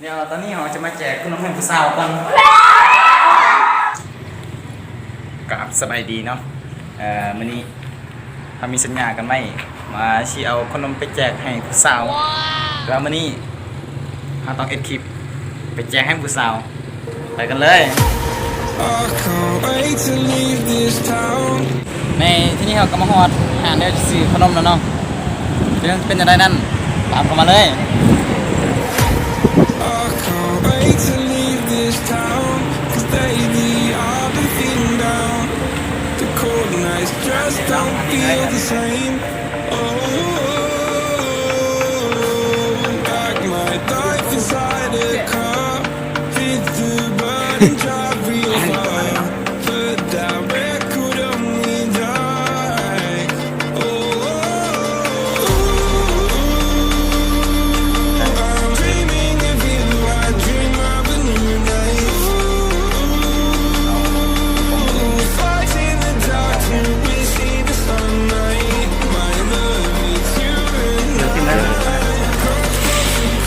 ດຽວຕອນນີ້ເຮົາຈະມາແຈກຂະໜົມໃຫ້ຜູ້ສາວກ່ອນ. ກາບສະບາຍດີເນາະ. ເອີ ມື້ນີ້ເຮົາມີສັນຍາກັນໄວ້ວ່າຊິເອົາຂະໜົມໄປແຈກໃຫ້ຜູ້ສາວ, ແຕ່ວ່າມື້ນີ້ເຮົາຕ້ອງເຮັດຄລິບໄປແຈກໃຫ້ຜູ້ສາວ. ໄປກັນເລີຍ. I can't wait to leave this town. ໃນທີ່ນີ້ເຮົາກໍມາຮອດຮ້ານທີ່ຊິຊື້ຂະໜົມແລ້ວເນາະ. ຈະເປັນຈັ່ງໃດນັ້ນ ຕາມເຂົ້າມາເລີຍ. I can't wait to leave this town, 'cause lately I've been feeling down. The cold nights just don't feel the same. Oh, pack my life inside a car, hit the button, drive real far. But that record on me die. Oh, I'm dreaming of you, I dream of a new night. Fighting the dark to receive the sunlight. My love, it's you and I. Cross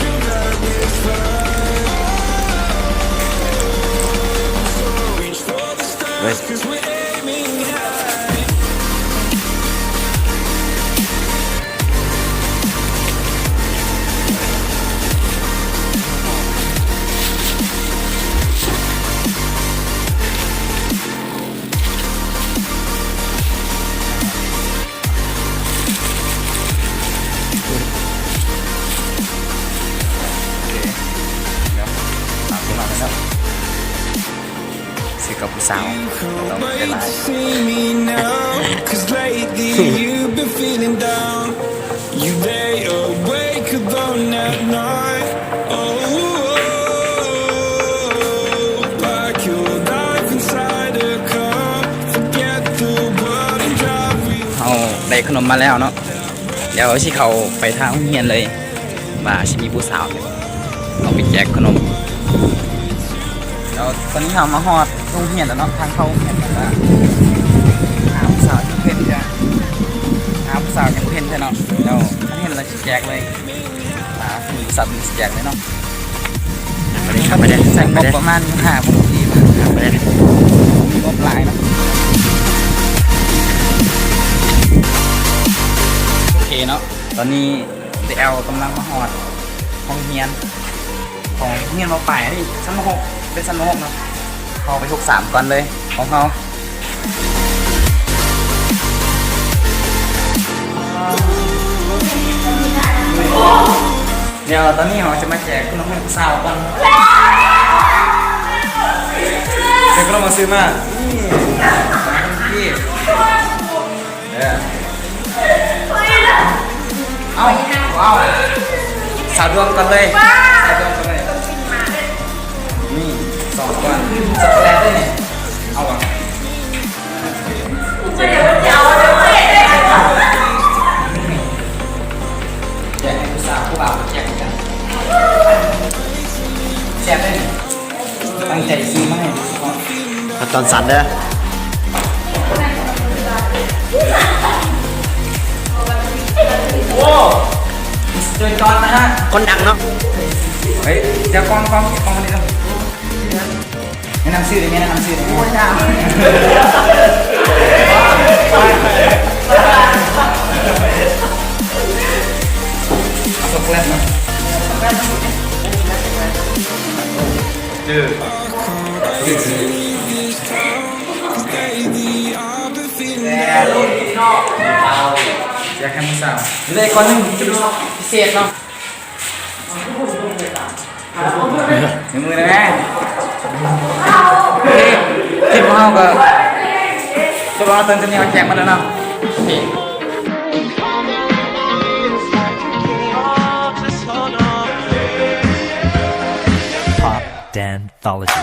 the darkness line. So reach for the stars, 'cause we're aiming high. ໂອເຄ ດຽວ ຕາມເວລາແລ້ວເນາະ. ຊື້ກັບຜູ້ສາວ ຕ້ອງໄປຫຼາຍ. ເຮົາໄດ້ຂະໜົມມາແລ້ວເນາະ. ດຽວຊິເຂົ້າໄປທາງໂຮງຮຽນເລີຍ ວ່າຊິມີຜູ້ສາວເອົາໄປແຈກຂະໜົມ. ແລ້ວຕອນນີ້ເຮົາມາຮອດໂຮງຮຽນແລ້ວເນາະ, ທາງເຂົ້າໂຮງຮຽນ ແຕ່ວ່າຫາຜູ້ສາວຍັງບໍ່ເຫັນເທື່ອ, ຫາຜູ້ສາວຍັງບໍ່ເຫັນເທື່ອເນາະ. ແລ້ວຄັນເຫັນແລ້ວຊິແຈກເລີຍ, ຫາຜູ້ສາວຊິແຈກເລີຍເນາະ. ໄປເລີຍ ໄປເລີຍ ໃຊ້ງົບປະມານຫ້າພັນກີບ ໄປເລີຍ ມີງົບຫຼາຍເນາະ. ໂອເຄເນາະ, ຕອນນີ້ ແຕ່ແອວກຳລັງມາຮອດຫ້ອງຮຽນຂອງໂຮງຮຽນ ມ.ປາຍ ອັນນີ້ຊັ້ນ ມ.ຫົກ ເປັນຊັ້ນ ມ.ຫົກ ເນາະ. ເຮົາໄປ ຫົກສາມ ກ່ອນເລີຍຂອງເຮົາ. ດຽວຕອນນີ້ເຮົາຈະມາແຈກຂະໜົມໃຫ້ຜູ້ສາວກ່ອນ. ເປັນຂະໜົມທີ່ຊື້ມາ ນີ້ ເອີ ເອົາ ເອົາ ສາວດວງກ່ອນເລີຍ ສາວດວງກ່ອນເລີຍ. ນີ້ ສອງກ້ອນ ຊັອກໂກແລັດເດ້ນີ້ ເອົາບໍ່? ແຈກ ແຈກໃຫ້ຜູ້ສາວ ຜູ້ບ່າວແຈກກັນ ແຊບເດ້ນີ້. ຕັ້ງໃຈຊື້ມາໃຫ້ໂດຍສະເພາະ ຂັ້ນຕອນສັ່ນເດີ ໂອ້ ມິສເຕີຈອນນະຮະ ຄົນດັງເນາະ. ເຮີ້ຍ ດຽວ ກ້ອງ ກ້ອງ ກ້ອງນີ້ກ່ອນ ແນະນຳຊື່ເດ້ ແນະນຳຊື່ເດ້. ໂອ້ຍ ເອົາຊັອກໂກແລັດມາ ເຈີ ຢາກໃຫ້ຜູ້ສາວ ເຫຼືອອີກກ້ອນໜຶ່ງ ພິເສດເນາະ. ໃນມືນະແມ່. ໂອເຄ ຄລິບຂອງເຮົາກໍຈົບລົງເຖິງສ່ຳນີ້ ເຮົາແຈກໝົດແລ້ວເນາະ. ໂອເຄ Pop Dentology.